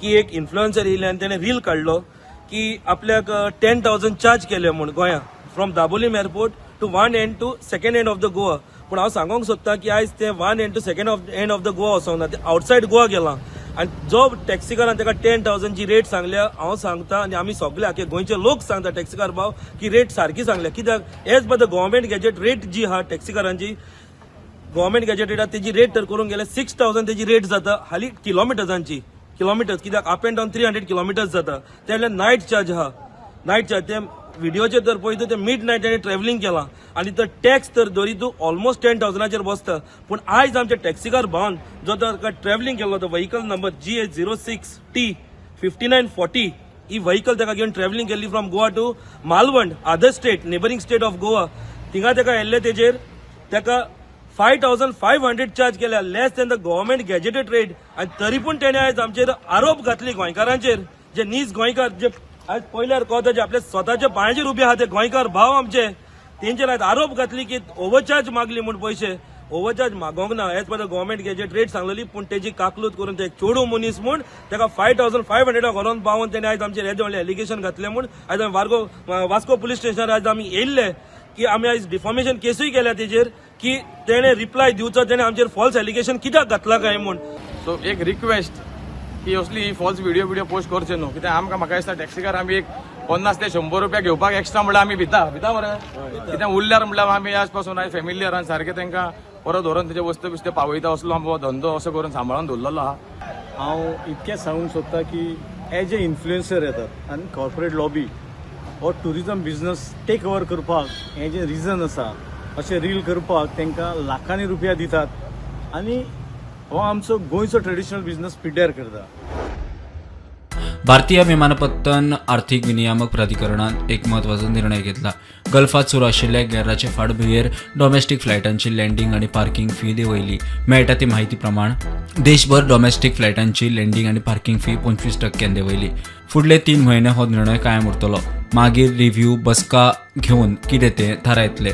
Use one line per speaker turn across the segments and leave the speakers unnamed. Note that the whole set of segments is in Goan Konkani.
की एक इन्फ्लुएन्सर येयले आनी तेणें रील काडलो की आपल्याक 10,000 चार्ज केले म्हूण गोंया from Dabolim airport to one end to second end of the Goa. पूण हांव सांगोंक सोदता की आयज ते one end to second of end of the Goa वचोंक ना, ते आवटसायड गोवा गेलां. आनी जो टॅक्सीकारान ताका 10,000ची रेट सांगल्या, हांव सांगता आनी आमी सगळे आख्खे गोंयचे लोक सांगता टॅक्सीकार भाव की रेट सारकी सांगल्या, कित्याक as per the government gazette rate जी आहा टॅक्सीकारांची, गव्हर्मेंट गॅजेट रेट आहा, तेजी रेट तर करूंक गेल्यार 6,000 तेजी रेट जाता हाली किलोमिटर्सांची किलोमिटर्स, कित्याक up and down 300 kilometers जाता. ते म्हणल्यार नायट चार्ज आहा. नायट चार्ज ते व्हिडियोचेर जर पळयता, ते मिड नायट ताणें ट्रॅव्हलिंग केलां आनी तो टॅक्स तर धरी तूं ऑलमोस्ट 10,000चेर बसता. पूण आयज आमच्या टॅक्सीकार भावान जो तर ट्रॅव्हलिंग केल्लो, तो vehicle number GA 06 T 5940, ही व्हिकल ताका घेवन ट्रॅव्हलिंग केल्ली from Goa to Malvan, other state, neighbouring state of Goa. थिंगा ताका येयल्ले तेजेर ताका 5,500 चार्ज केल्या, less than the government gazetted rate. आनी तरी पूण तेणे आयज आमचेर आरोप घातली गोंयकारांचेर, जे नीज गोंयकार, जे आयज पयल्यार कळता, जे आपल्या स्वताच्या पांयाचेर उबे आहा ते गोंयकार भाव आमचे, तेंचेर आयज आरोप घातली की ओवरचार्ज मागली म्हूण. पयशे ओवरचार्ज मागोंक ना, as per the government gazette rate सांगलेली. पूण तेजी काकलूत करून ते चेडूं मनीस म्हूण ताका 5,500 व्हरोन पावोवन तेणे आयज आमचेर येदें व्हडलें एलिगेशन घातलें म्हूण आयज आमी वार्गो वास्को पुलीस स्टेशनार आयज आमी येयल्ले की आमी आयज डिफॉमेशन केसूय केल्या तेजेर की तेणे रिप्लाय दिवचो, तेणे आमचेर फॉल्स एलिगेशन कित्याक घातला काय म्हूण.
सो एक रिक्वेस्ट की असली ही फॉल्स व्हिडिओ व्हिडिओ पोस्ट करचे न्हू, कित्याक आमकां, म्हाका दिसता, टॅक्सीकार आमी एक 50 ते 100 रुपया घेवपाक एक्स्ट्रा म्हणल्यार आमी भिता भिता मरे. कित्याक उरल्यार म्हणल्यार आमी आज पासून आयज फेमिलियर आनी सारकें तांकां परत व्हरोन तेजे वस्तू बिस्तू पावयता. असलो आमचो धंदो असो करून सांबाळून दवरलेलो आहा.
हांव इतकेंच सांगूंक सोदता की एज ए इन्फ्लुएन्सर येतात आनी कॉर्पोरेट लॉबी हो टुरिजम बिजनस टेक ओवर करपाक हें जें रिजन आसा, अशें रील करपाक तांकां लाखांनी रुपया दितात आनी हो आमचो गोंयचो ट्रेडिशनल बिजनस पिड्ड्यार करता.
भारतीय विमानपत्तन आर्थिक विनियामक प्राधिकरणान एक म्हत्वाचो निर्णय घेतला. गल्फात सुरू आशिल्ल्या गॅराचे फाटभुंयेर डॉमेस्टीक फ्लायटांची लँडींग आनी पार्किंग फी देंवयली. मेळटा ती म्हायती प्रमाण देशभर डॉमेस्टीक फ्लायटांची लँडींग आनी पार्किंग फी 25 टक्क्यान देंवयली. फुडले 3 म्हयने हो निर्णय कायम उरतलो. मागीर रिव्ह्यू बसका घेवन कितें तें थारायतले.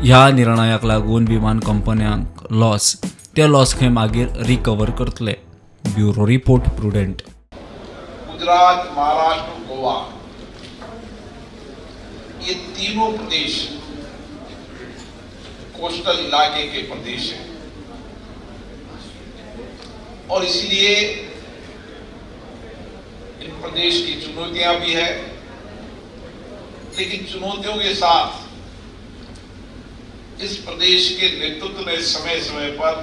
ह्या निर्णयाक लागून विमान कंपन्यांक लॉस, ते लॉस खंय मागीर रिकवर करतले. Bureau report, prudent.
Gujarat, Maharashtra, Goa, ये तीनों प्रदेश कोस्टल इलाके के प्रदेश हैं और इसलिए इन प्रदेश की चुनौतियां भी है, लेकिन चुनौतियों के साथ इस प्रदेश के नेतृत्व ने समय समय पर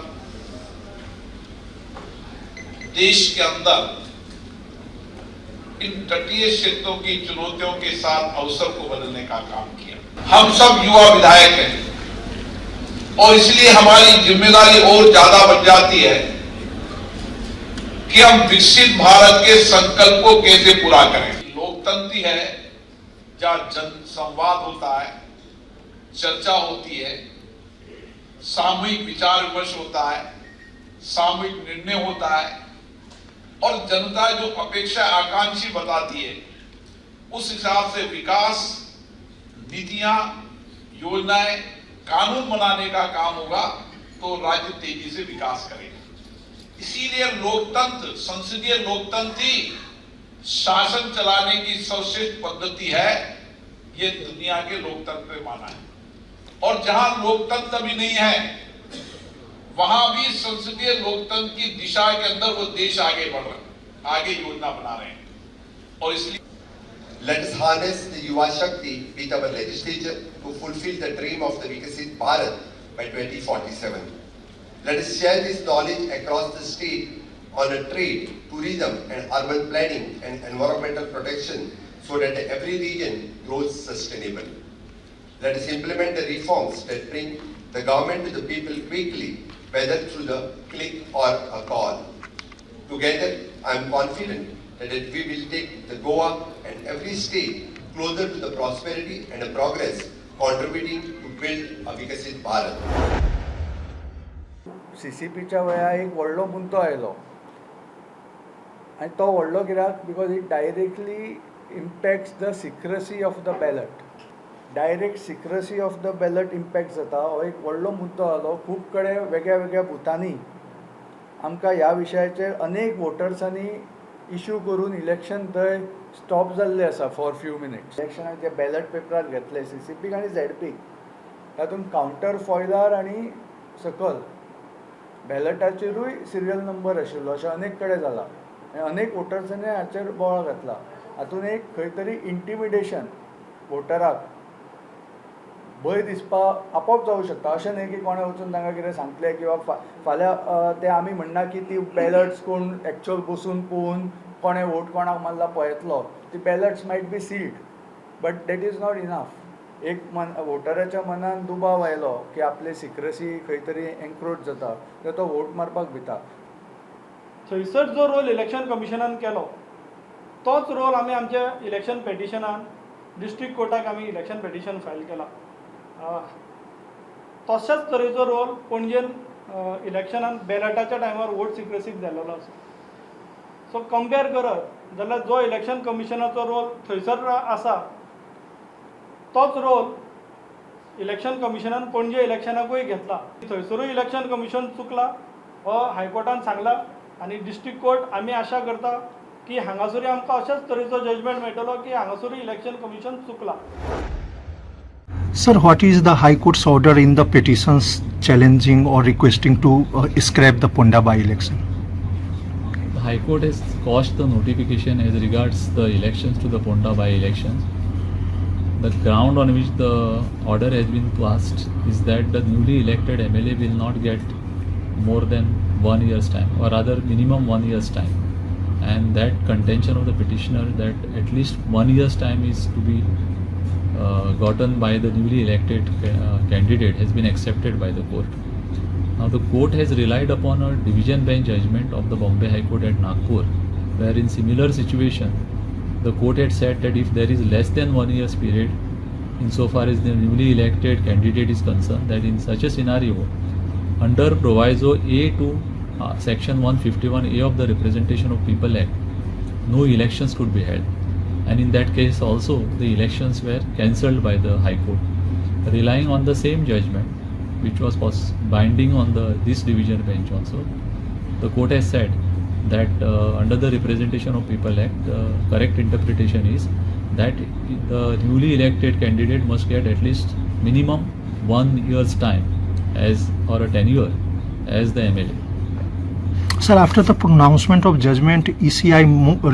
देश के अंदर इन तटीय क्षेत्रों की चुनौतियों के साथ अवसर को बदलने का काम किया। हम सब युवा विधायक हैं और इसलिए हमारी जिम्मेदारी और ज्यादा बन जाती है कि हम विकसित भारत के संकल्प को कैसे पूरा करें। लोकतंत्र ही है जहां जन संवाद होता है, चर्चा होती है, सामूहिक विचार विमर्श होता है, सामूहिक निर्णय होता है और जनता जो अपेक्षा आकांक्षी बताती है, उस हिसाब से विकास, नीतियां, योजनाएं, कानून बनाने का काम होगा तो राज्य तेजी से विकास करेगा। इसीलिए लोकतंत्र, संसदीय लोकतंत्र ही शासन चलाने की सर्वश्रेष्ठ पद्धति है, ये दुनिया के लोकतंत्र में माना है। और जहां लोकतंत्र अभी नहीं है, वहां भी संसदीय लोकतंत्र की दिशा के अंदर वो देश आगे बढ़ रहे हैं, आगे योजना बना रहे हैं और इसलिए
Let us harness the Yuva Shakti with our legislature to fulfill the dream of the Vikasit Bharat by 2047. Let us share this knowledge across the state on a trade, tourism and urban planning and environmental protection so that every region grows sustainable. Let us implement the reforms that bring the government to the people quickly, whether through the click or a call. Together, I am confident that we will take the Goa and every state closer to the prosperity and the progress, contributing to build a Vikasit Bharat.
सीसीपीच्या वेळार एक व्हडलो मुद्दो आयलो आनी तो व्हडलो कित्याक? Because it directly impacts the secrecy of the ballot. Direct secrecy of the ballot impact जाता, हो एक व्हडलो मुद्दो जालो. खूब कडेन वेगळ्या वेगळ्या बुथांनी आमकां ह्या विशयाचेर अनेक वोटर्सांनी इशू करून इलेक्शन थंय स्टॉप जाल्लें आसा फॉर फ्यू मिनिट्स. इलेक्शनाक जे बॅलट पेपरार घेतले सीसीपीक आनी झेडपीक, तातूंत कावंटर फॉयलार आनी सकल बॅलटाचेरूय सिरियल नंबर आशिल्लो. अशें अनेक कडेन जालां आनी अनेक वोटर्सांनी हाचेर बोवाळ घातला. हातूंत एक खंय तरी इंटिमिडेशन, वोटराक भंय दिसपा आपोआप जावूं शकता. अशें न्हय की कोणें वचून तांकां कितें सांगलें किंवा फाल्यां ते आमी म्हणना की ती बॅलट्स कोण एक्चुअल बसून पळोवन कोणें वोट कोणाक मारला पळयतलो. ती ballots might be sealed, but that is not enough. एक मन वोटराच्या मनान दुबाव आयलो की आपली सिक्रसी खंय तरी एन्क्रोच जाता तर तो वोट मारपाक भिता.
थंयसर जो रोल इलेक्शन कमिशनान केलो, तोच रोल आमी आमच्या इलेक्शन पेटिशनान डिस्ट्रिक्ट कोर्टाक आमी इलेक्शन पेटिशन फायल केला. तशेंच तरेचो रोल पणजेन इलेक्शनान बॅलटाच्या टायमार वोट सिक्रेसीक जाल्लो आसा. सो कंपेर करत जाल्यार जो इलेक्शन कमिशनाचो रोल थंयसर आसा, तोच रोल इलेक्शन कमिशनान पणजे इलेक्शनाकूय घेतला. थंयसरूय इलेक्शन कमिशन चुकला हो हायकोर्टान सांगला आनी डिस्ट्रिक्ट कोर्ट आमी आशा करता की हांगासरूय आमकां अशेंच तरेचो जजमेंट मेळटलो की हांगासरूय इलेक्शन कमिशन चुकला.
Sir, what is the High Court's order in the petitions challenging or requesting to scrap the Ponda by-election?
The High Court has quashed the notification as regards the elections to the Ponda by-elections. The ground on which the order has been passed is that the newly elected MLA will not get more than 1 year's time, or rather minimum 1 year's time. And that contention of the petitioner that at least 1 year's time is to be gotten by the newly elected candidate has been accepted by the court. Now, the court has relied upon a division bench judgment of the Bombay High Court at Nagpur, where in similar situation, the court had said that if there is less than 1 year's period, insofar as the newly elected candidate is concerned, that in such a scenario, under proviso A to section 151A of the Representation of People Act, no elections could be held. And in that case also, the elections were cancelled by the High Court. Relying on the same judgment, which was binding on the this division bench also, the court has said that under the Representation of People Act, the correct interpretation is that the newly elected candidate must get at least minimum 1 year's time as or a tenure as the MLA.
Sir, after the pronouncement of judgment, ECI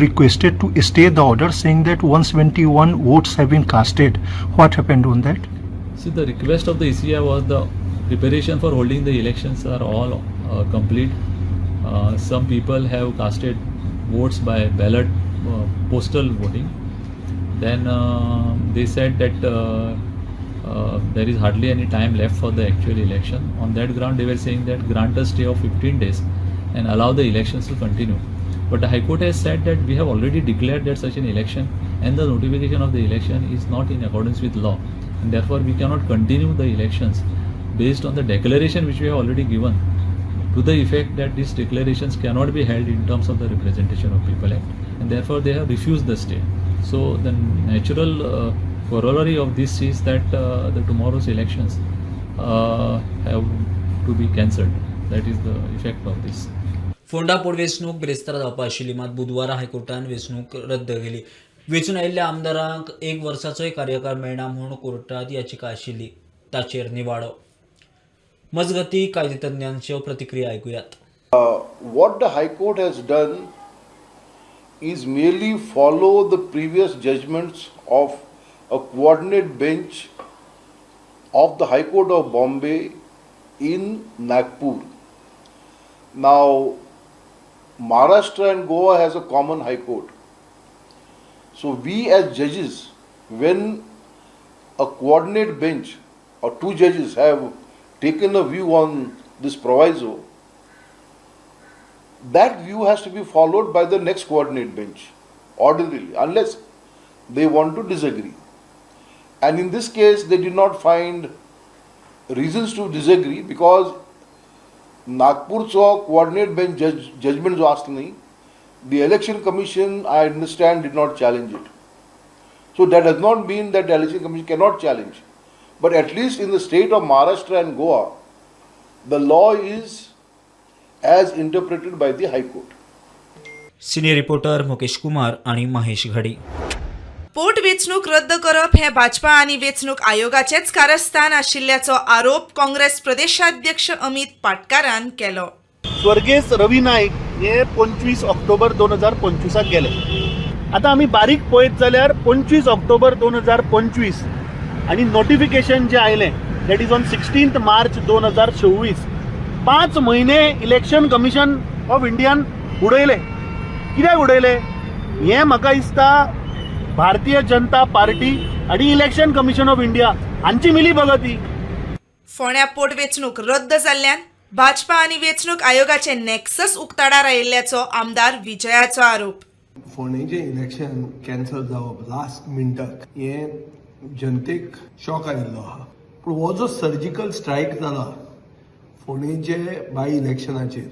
requested to stay the order, saying that 171 votes have been casted. What happened on that?
See, the request of the ECI was the preparation for holding the elections are all complete. Some people have casted votes by ballot, postal voting. Then they said that there is hardly any time left for the actual election. On that ground, they were saying that grant a stay of 15 days and allow the elections to continue. But the High Court has said that we have already declared that such an election and the notification of the election is not in accordance with law, and therefore we cannot continue the elections based on the declaration which we have already given to the effect that these declarations cannot be held in terms of the Representation of People Act, and therefore they have refused the stay. So the natural corollary of this is that the tomorrow's elections have to be cancelled. That is the effect of this.
Ponda पोटवेंचणूक बिरेस्तारा जावपा आशिल्ली, मात बुधवारा हायकोर्टान वेंचणूक रद्द केली. वेंचून आयिल्ल्या आमदारांक एक वर्साचोय कार्यकाळ मेळना म्हूण कोर्टात याचिका आशिल्ली, ताचेर निवाडो. मजगती, कायदेतज्ञांच्यो प्रतिक्रिया आयकुयात.
What the High Court has done is merely follow the previous judgments of a coordinate bench of the High Court of Bombay in Nagpur. Now, Maharashtra and Goa has a common High Court. So we as judges, when a coordinate bench or two judges have taken a view on this proviso, that view has to be followed by the next coordinate bench ordinarily, unless they want to disagree. And in this case, they did not find reasons to disagree because नागपूरचो coordinate bench judgment जो आसलो न्ही, the Election Commission, I understand, did not challenge it. So that does not mean that the Election Commission cannot challenge, but at least in the state of Maharashtra and Goa, the law is as interpreted by the High Court.
Senior reporter Mukesh Kumar आनी महेश घाडी.
पोटवेंचणूक रद्द करप हें भाजपा आनी वेंचणूक आयोगाचेंच कारस्थान आशिल्ल्याचो आरोप काँग्रेस प्रदेशाध्यक्ष अमित पाटकारान केलो.
स्वर्गेस्त रवी नायक हे 25 ऑक्टोबर 2025 गेले. आतां आमी बारीक पळयत जाल्यार 25 ऑक्टोबर 2025 आनी नोटिफिकेशन जें आयलें, that is on 16 March 2026. 5 म्हयने इलेक्शन कमिशन ऑफ इंडियान उडयले. कित्याक उडयले हें म्हाका दिसता, भारतीय जनता पार्टी आनी इलेक्शन कमिशन ऑफ इंडिया हांची मिली भगत ही.
फोंड्या पोटवेंचणूक रद्द जाल्ल्यान भाजपा आनी वेंचणूक आयोगाचे नॅक्सस उक्ताडार आयिल्ल्याचो आमदार विजयाचो आरोप.
फोंडेचें इलेक्शन कॅन्सल जावप लास्ट मिनटाक हें जनतेक शॉक आयिल्लो आहा. पूण हो जो सर्जिकल स्ट्रायक जाला फोंडेचे बाय इलेक्शनाचेर,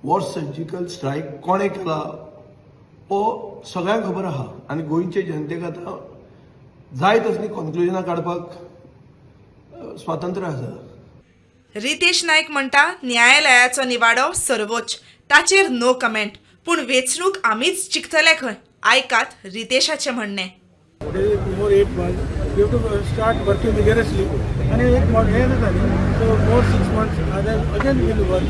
हो सर्जिकल स्ट्रायक कोणें केला हो सगळ्यांक खबर आहा आनी गोंयचे जनतेक आतां जाय तसलीं कॉन्क्लुजनां काडपाक स्वातंत्र्य आसा.
रितेश नायक म्हणटा, न्यायालयाचो निवाडो सर्वोच्च, ताचेर नो कमेंट, पूण वेंचणूक आमीच जिखतले खंय. आयकात रितेशाचें म्हणणें.
More 8 months, we have to start working vigorously. आणि एक हे जाता न्ही, so more 6 months, again we'll work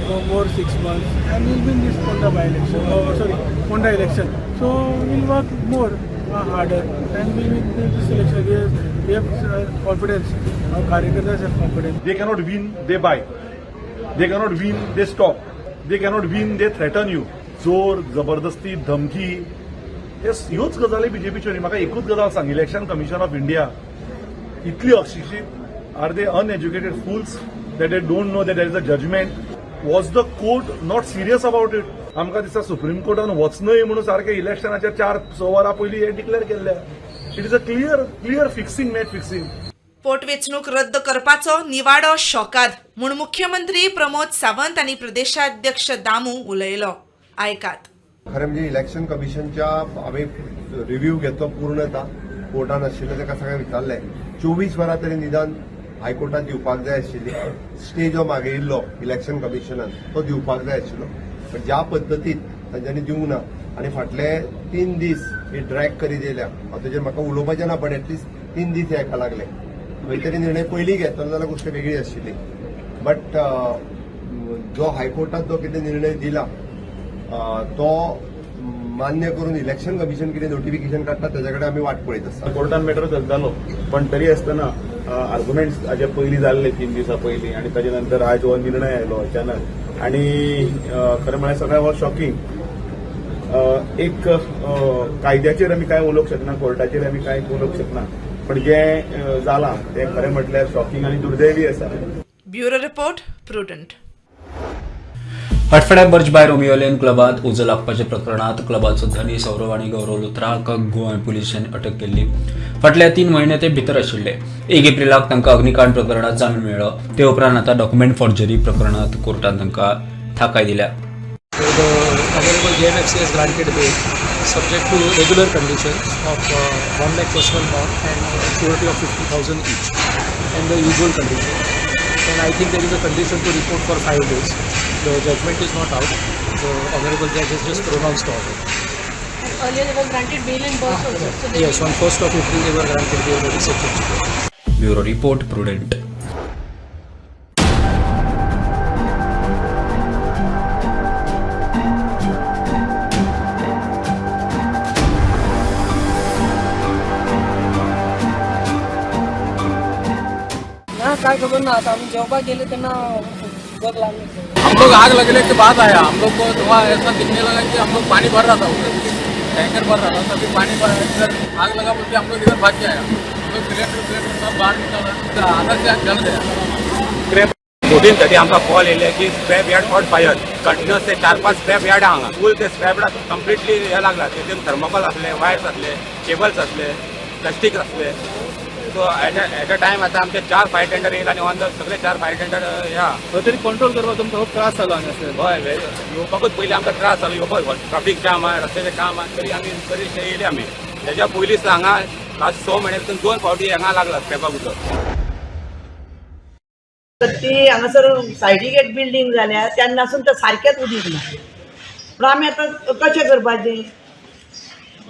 for more 6 months and we'll win this Ponda by election, sorry, Ponda election. So we'll work more harder and we'll win this election. We have confidence, our कार्यकर्ता have confidence.
They cannot win, they buy. They cannot win, they stop. They cannot win, they threaten you. जोर जबरदस्ती, धमकी, हे ह्योच गजाली बीजेपीच्यो न्ही. म्हाका एकूच गजाल सांग, इलेक्शन कमिशन ऑफ इंडिया इतली अशिक्षीत? Are they uneducated fools that they don't know that there is a judgment? Was the court not serious about it? आमकां दिसता सुप्रीम कोर्टान वचनय म्हणून सारकें इलेक्शनाच्या 4-6 वरां पयलीं हें डिक्लेअर केल्लें. It is a clear, clear fixing, match fixing.
पोटवेंचणूक रद्द करपाचो निवाडो शोकाद म्हूण मुख्यमंत्री प्रमोद सावंत आनी प्रदेशाध्यक्ष दामू उलयलो. आयकात.
खरें म्हणजे इलेक्शन कमिशनच्या आमी रिव्ह्यू घेतलो पूर्णता. कोर्टान आशिल्लें ताका सगळें विचारलें. 24 वरां तरी निदान हायकोर्टात दिवपाक जाय आशिल्ली. स्टे जो मागयिल्लो इलेक्शन कमिशनान तो दिवपाक जाय आशिल्लो, पण ज्या पद्दतीत तांच्यांनी दिवंक ना आनी फाटले 3 दीस ही ड्रॅग करीत येयल्या. हांव तेजेर म्हाका उलोवपाचें ना, पण एटलिस्ट 3 दीस हे हेका लागले. खंय तरी निर्णय पयलीं घेतलो जाल्यार गोश्ट वेगळी आशिल्ली. बट जो हायकोर्टात जो कितें निर्णय दिला तो मान्य करून इलेक्शन कमिशन कितें नोटिफिकेशन काडटा ताच्या कडेन आमी वाट पळयत आसा.
कोर्टान मॅटर चलतालो, पण तरी आसतना आर्ग्युमेंट्स हाजे पयलीं जाल्ले, 3 दिसां पयलीं, आनी ताजे नंतर आयज हो निर्णय आयलो अचानक आनी खरें म्हळ्यार सगळें हो शॉकिंग. एक कायद्याचेर आमी कांय उलोवंक शकना, कोर्टाचेर आमी कांय उलोवंक शकना, पण जें जालां तें खरें म्हटल्यार शॉकिंग आनी दुर्दैवी आसा.
Bureau report, prudent.
हटफड्या Birch by Romeo Lane क्लबात उजो लागपाच्या प्रकरणात क्लबाचो धनी सौरव आनी गौरव लुथराक गोंय पुलिसांनी अटक केल्ली. फाटल्या 3 म्हयने ते भितर आशिल्ले. 1 एप्रिलाक तांकां अग्निकांड प्रकरणात जामीन मेळ्ळो. ते उपरांत आतां डॉक्युमेंट फॉर्जरी प्रकरणात कोर्टान तांकां थाकाय दिल्या.
So the Honorable JMFC has granted bail subject to regular conditions of 1 lakh personal bond and surety of 50,000 each and the usual conditions. And I think there is a condition to report for 5 days. The judgment is not out. The Honorable Judge has just pronounced the order.
Earlier they were granted bail in Burch also. So they
Yes, on 1st of April they were granted bail by the Sessions Court.
Bureau report, prudent.
ना, काय खबर ना. आता आमी जेवपाक गेले तेन्ना उदक लागलें.
हम लोग आग लगने के बाद आया. हम लोग को धुआं ऐसा दिखने लगा कि हम लोग पानी भर रहा था, उधर टैंकर भर रहा था, तभी पानी भर, इधर आग लगा बोल के हम लोग इधर भाग के आया. हम लोग सिलेंडर सिलेंडर सब बाहर निकाला तो आधा से आग जल गया.
14:30 आमकां कॉल येयले की scrap yard cot fire. Continuous ते चार पांच स्क्रॅप यार्ड हांगा, फूल ते स्क्रॅप यार्ड कंप्लिटली हे लागला. तेतून थर्मोकॉल आसले, वायर्स आसले, केबल्स आसले, प्लास्टीक आसले. So at a time आतां आमचे चार फायर टेंडर येयले आनी ऑन the सगळे चार फायर टेंडर ह्या
तरी कंट्रोल करपाक तुमकां खूब त्रास जालो हांगासर.
हय, येवपाकूच पयलीं आमकां त्रास जालो येवपाक. ट्राफीक जाम आहा, रस्त्याचें काम आहा, तरी आमी बरें येयले आमी. तेज्या पयलींच हांगा लास्ट 6 म्हयन्या भितर दोन फावटी हांगा लागला स्क्रॅपाक उदक.
तर ती हांगासर सायडीक एक बिल्डींग जाल्या तेन्नासून तर सारकेंच उदीक ना. पूण आमी आतां कशें करपाचें?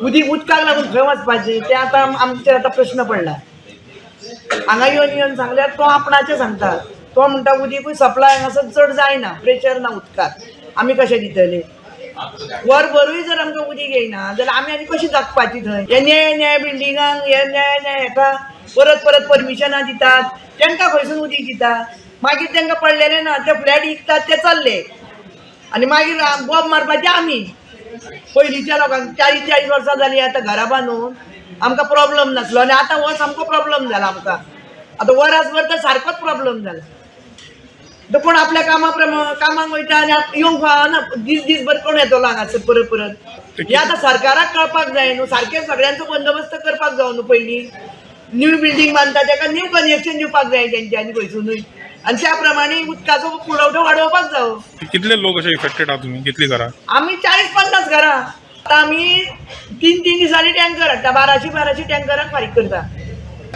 उदीक उदकाक लागून खंय वचपाचें तें आतां आमचेर आतां प्रश्न पडला. हांगा येवन येवन सांगल्यार तो आपणाचें सांगता. तो म्हणटा उदीकूय सप्लाय हांगासर चड जायना, प्रेशर ना उदकाक, आमी कशें दितले? वरभरूय जर आमकां उदीक येयना जाल्यार आमी आनी कशी जगपाची थंय? हे न्याय न्याय बिल्डिंगांक, हे न्याय न्याय हेका परत परत परमिशनां दितात, तांकां खंयसून उदीक दिता? मागीर तांकां पडलेलें ना, ते फ्लॅट विकतात ते चल्ले आनी मागीर बोब मारपाचे आमी. पयलींच्या लोकांक 40-40 वर्सां जालीं आतां घरां बांदून, आमकां प्रॉब्लम नासलो आनी आतां हो सामको प्रॉब्लम जाला आमकां. आतां वरासभर तर सारकोच प्रॉब्लम जाला. तो कोण आपल्या कामा प्रमाण कामाक वयता आनी येवंक फावना. दीस दीसभर कोण येतलो हांगासर परत परत? हें आतां सरकाराक कळपाक जाय न्हू, सारकें सगळ्यांचो बंदोबस्त करपाक जावो न्हू. पयलीं न्यू बिल्डींग बांदता ताका न्यू कनेक्शन दिवपाक जाय तेंच्यांनी खंयसुनूय, आनी त्या प्रमाणे उदकाचो पुरवठो वाडोवपाक जावो.
कितले लोक अशे इफेक्टेड आहा तुमी? कितली घरां?
आमी 40-50 घरां. आतां आमी 3-3 दिसांनी टँकर हाडटा, 1200-1200 टँकराक फारीक करता.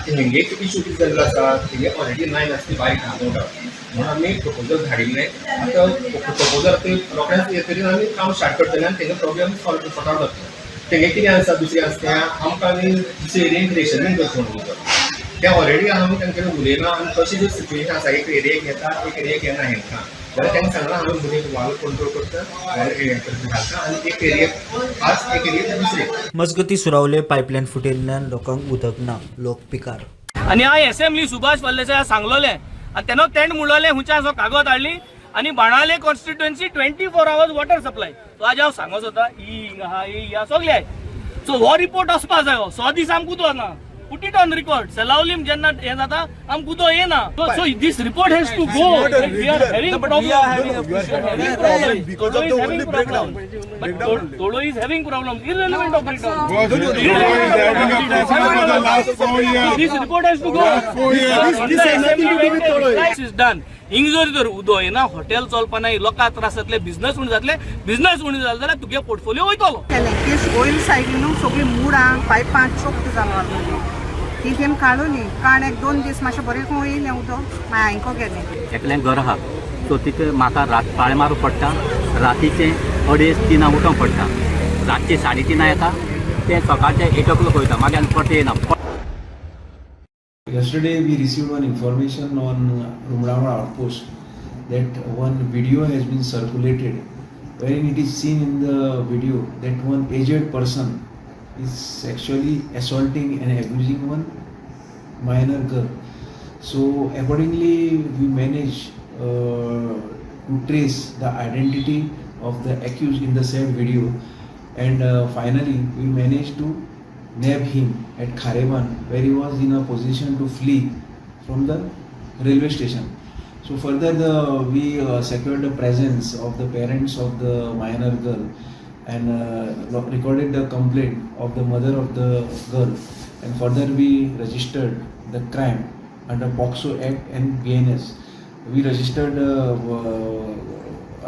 हेंगे इशू कितें जाल्लो आसा, हेंगे ऑलरेडी लायन आसली बारीक आहा, नो डावट, म्हणून आमी प्रपोजल धाडिल्लें. आतां प्रपोजल ते रोखडेंच येतकीर आमी काम स्टार्ट करतले आनी तेंगे प्रॉब्लम सॉल्व सॉर्ट आवट जातलो. तेंगे कितें आसा दुसरें आसा तें आमकां आनी दुसरे एरियेक रेशनिंग करचें म्हणून तें ऑलरेडी आमी तेंचे कडेन उलयलां आनी कशें जें सिट्युएशन आसा, एक एरियेक येता एक एरियेक येना हेंकां, जाल्यार तांकां सांगलां आमी मदीं वाल कंट्रोल करता, घालता आनी एक एरियेक खास एक एरियेक दुसरे.
मजगतीं, सुरावले पायपलायन फुटिल्ल्यान लोकांक उदक ना, लोक पिकार.
आनी हांवें एसेंब्ली सुभाष फळदेसाय सांगलोलें आनी तेन्ना तेणें म्हणलोलें हुंयच्यान असो कागद हाडली आनी Benaulim constituency 24 hours water supply. So आज हांव सांगो सोदता, ही हिंगा आहा, ही हिंगा सगळे आहाय. सो हो रिपोर्ट वचपा जायो. 100 दीस आमकां उदक ना, put it on record. Selaulim जेन्ना हें जाता आमकां उदक येना. So this report has to go. We are having problem
because of the only breakdown.
Tolo is having problem, irrelevant of breakdown. This report has to go.
This has nothing to do with Toloi.
This is done. हिंग जर तर उदक येना, हॉटेल चलपा ना, लोकांक त्रास जातले, बिझनस उणें जातले, बिझनस उणें जालें जाल्यार तुगे पोर्टफोलियो वयतलो.
केलें ते वयर सायडीन सगळीं मुडां पायपां चोक्त जालो आसलेली ती तेम काडली. काड एक दोन दीस मातशें बरें करून येयलें उदक, मागीर हांयको गेलें.
एकलें घर आहा, सो तिका म्हाका रात पाळे मारूंक पडटा. रातीचें 2:30-3 उठोंक पडटा. रातचें 3:30 येता तें, सकाळचें 8 o'clock वयता, मागीर आनी परतें येना.
Yesterday we received one information on Rumdamol outpost that one video has been circulated wherein it is seen in the video that one aged person is sexually assaulting and abusing one minor girl. So accordingly we managed to trace the identity of the accused in the said video, and finally we managed to nab him at Khareban, where he was in a position to flee from the railway station. So further we secured the presence of the parents of the minor girl and recorded the complaint of the mother of the girl, and further we registered the crime under POCSO Act and BNS. We registered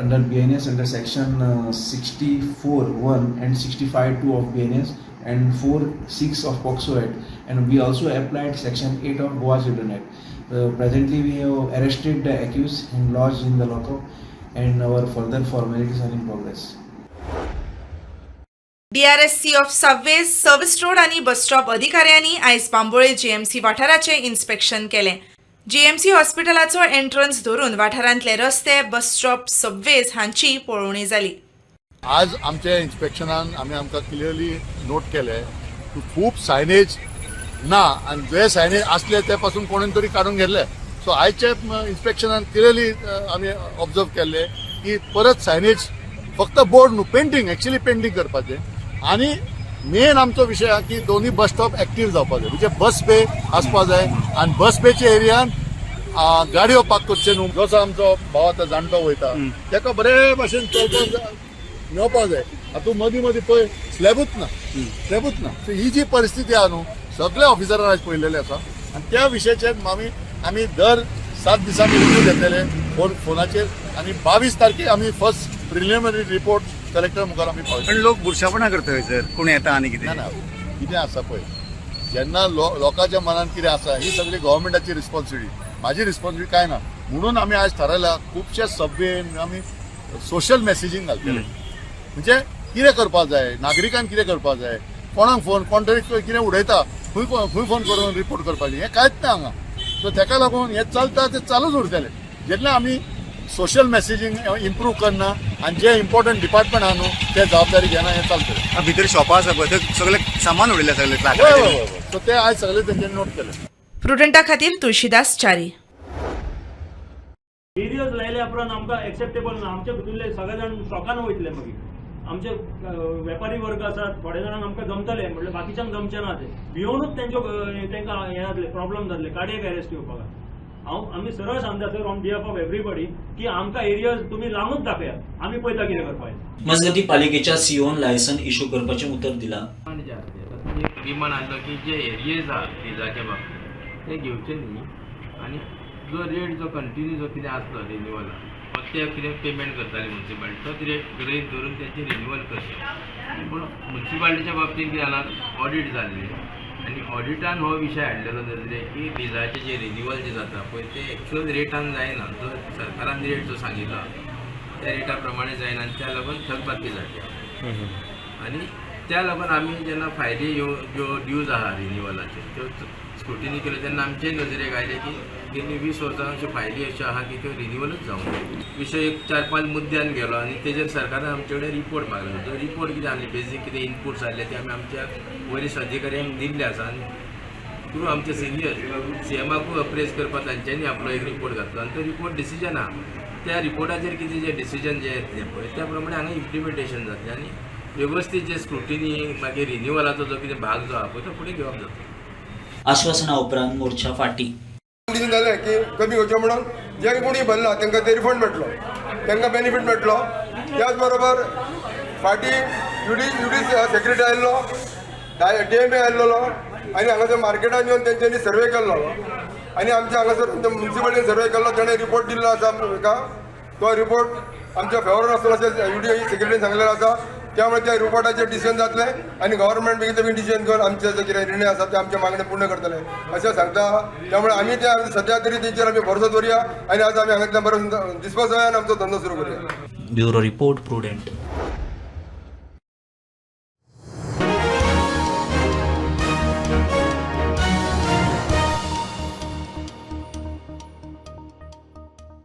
under BNS under section 64(1) and 65(2) of BNS and 4(6) of POCSO Act, and we also applied section 8 of Goa Children Act. Presently we have arrested the accused and lodged in the lockup, and our further formalities are in progress.
DRSC of subways, service road आनी बस स्टॉप अधिकाऱ्यांनी आयज बांबोळे जीएमसी वाठाराचें इन्स्पेक्शन केलें. जीएमसी हॉस्पिटलाचो एंट्रन्स धरून वाठारांतले रस्ते, बस स्टॉप, सबवेज हांची पळोवणी जाली.
आज आमच्या इन्स्पेक्शनान आमी आमकां क्लियरली नोट केले की खूब सायनेज ना आनी जे सायनेज आसले ते पासून कोणून तरी काडून घेतले. सो आयच्या इन्स्पेक्शनान क्लियरली आमी ऑब्जर्व केल्ले की परत सायनेज फक्त बोर्ड न्हू, पेंटींग, एक्च्युअली पेंटींग करपाचें. आनी मेन आमचो विशय आहा की दोनूय बस स्टॉप एक्टीव जावपाक जाय, म्हणजे बस बे आसपा जाय आनी बस बेच्या एरियान गाडयो पार्क करचे न्हू. जसो आमचो भाव आतां जाणटो वयता ताका बरे भाशेन चलपाक मेळपाक जाय. आतां तूं मदीं मदीं पळय, स्लॅबूच ना, स्लॅबूच ना. सो ही जी परिस्थिती आहा न्हू, सगळे ऑफिसरान आयज पळयलेले आसा आनी त्या विशयाचेर आमी दर 7 दिसांनी रिव्यू घेतलेले फोनाचेर आनी 22 तारखेक आमी फर्स्ट प्रिलिमिनरी रिपोर्ट कलेक्टर मुखार आमी पावयतले.
पण लोक बुरशापणा करता थंयसर, कोण येता आनी कितें.
ना ना, कितें आसा पळय, जेन्ना लोकांच्या मनान कितें आसा ही सगळी गव्हर्मेंटाची रिस्पॉन्सिबिलिटी, माझी रिस्पॉन्सिबिलिटी काय ना. म्हणून आमी आज थारायला खुबशे सबवेन आमी सोशल मेसेजींग घालतले. म्हणजे कितें करपाक जाय, नागरिकान कितें करपाक जाय, कोणाक फोन, कोण तरी कितें उडयता, खंय खंय फोन करून रिपोर्ट करपाचें, हें कांयच ना हांगा. सो तेका लागून हें चलता तें चालूच उरतलें जेन्ना आमी सोशल मॅसेजींग इम्प्रूव करना आनी जे इम्पॉर्टंट डिपार्टमेंट आहा न्हू ते जबाबदारी घेना, हें चलतलें.
भितर शॉपां आसा पळय, थंय सगळें सामान उडयलें सगळें.
हय हय हय. सो ते आयज सगळे तेंच्यांनी नोट केले.
प्रुडंटा खातीर तुळशीदास च्यारी.
एरियर्स लायल्या उपरांत आमकां एक्सेप्टेबल ना. आमचे भितरले सगळे जाण शॉकान वयतले. मागीर आमचे वेपारी वर्ग आसात, थोडे जाणांक आमकां जमतले, म्हणल्यार बाकीच्यांक जमचे ना. ते भियोनूच तेंच्यो तांकां हें जातलें, प्रॉब्लम जातले, कार्डियक अरेस्ट येवपाक. हांव आमी सरळ सांगता sir, on behalf of everybody, की आमकां एरियर्स तुमी लावनूच दाखयात, आमी पळयता कितें करपाचें.
मजगतीं, पालिकेच्या सीओन लायसन इश्यू करपाचें उतर दिलां.
तातूंत एक डिमांड आसलो की जे एरियर्स आहा बिलाच्या बाबतींत ते घेवचे न्ही आनी जो रेट जो कंटिन्यू जो कितें आसलो रिन्युअलाक, ते कितें पेमेंट करताली मुन्सिपालिटी, तोच रेट गृहीत धरून तेंचे रिन्युअल करचें. पूण मुन्सिपालिटीच्या बाबतींत कितें जालां, ऑडीट जाल्लें आनी ऑडिटान हो विशय हाडलेलो नदरेक की बिलाचें जें रिन्युअल जें जाता पळय तें एक्चुअल रेटान जायना. जो सरकारान रेट जो सांगिल्लो त्या रेटा प्रमाणे जायना आनी त्या लागून थकबाकी जाली आनी त्या लागून आमी जेन्ना फायली ह्यो ज्यो ड्यूज आहा रिन्युअलाच्यो त्यो स्क्रुटिनी केल्यो तेन्ना आमचे नजरेक आयलें की गेल्लीं 20 वर्सां अश्यो फायली अश्यो आहा की त्यो रिन्युअलूच जावंक ना. विशय एक चार पांच मुद्द्यान गेलो आनी तेजेर सरकारान आमचे कडेन रिपोर्ट मागलो. जो रिपोर्ट कितें आसले, बेजीक कितें इनपुट्स आसले ते आमी आमच्या वरिश्ठ अधिकाऱ्यांक दिल्ले आसा आनी थ्रू आमचे सिनियर सीएमाकूय अप्रेज करपाक तांच्यांनी आपलो एक रिपोर्ट घातलो आनी तो रिपोर्ट डिसिजन आहा. त्या रिपोर्टाचेर कितें जें डिसिजन जें येतलें पळय त्या प्रमाणे हांगा इम्प्लिमेंटेशन जातलें आनी वेवस्थीत जे स्क्रुटिनी मागीर रिन्युअलाचो जो कितें भाग जो आहा पळय तो फुडें घेवप जातलो.
आश्वासना उपरांत मोर्चा फाटी.
कंडिशन जालें की कमी घेवचें म्हणून जे कोणी भरला तांकां ते रिफंड मेळटलो, तांकां बेनिफीट मेळटलो. त्याच बरोबर फाटीं युडी सेक्रेटरी आयिल्लो, डीएमए आयिल्लो आनी हांगासर मार्केटान येवन तेंच्यांनी सर्वे केल्लो आनी आमच्या हांगासर मुन्सिपालिटीन सर्वे केल्लो, तेणें रिपोर्ट दिल्लो आसा हाका. तो रिपोर्ट आमच्या फेवरान आसतलो अशें युडी सेक्रेटरीन सांगलेलें आसा. त्यामुळे त्या रिपोर्टाचेर डिसिजन जातलें आनी गव्हर्नमेंट बेगीन बेगीन डिसिजन घेवन आमचे जे कितें निर्णय आसा ते आमचे मागणे पूर्ण करतले अशें सांगता. त्यामुळे आमी ते सद्या तरी तेंचेर आमी भरसो दवरुया आनी आज आमी हांगांतल्यान बरो दिसपाक जाय आनी आमचो धंदो सुरू करुया.
Bureau report, Prudent.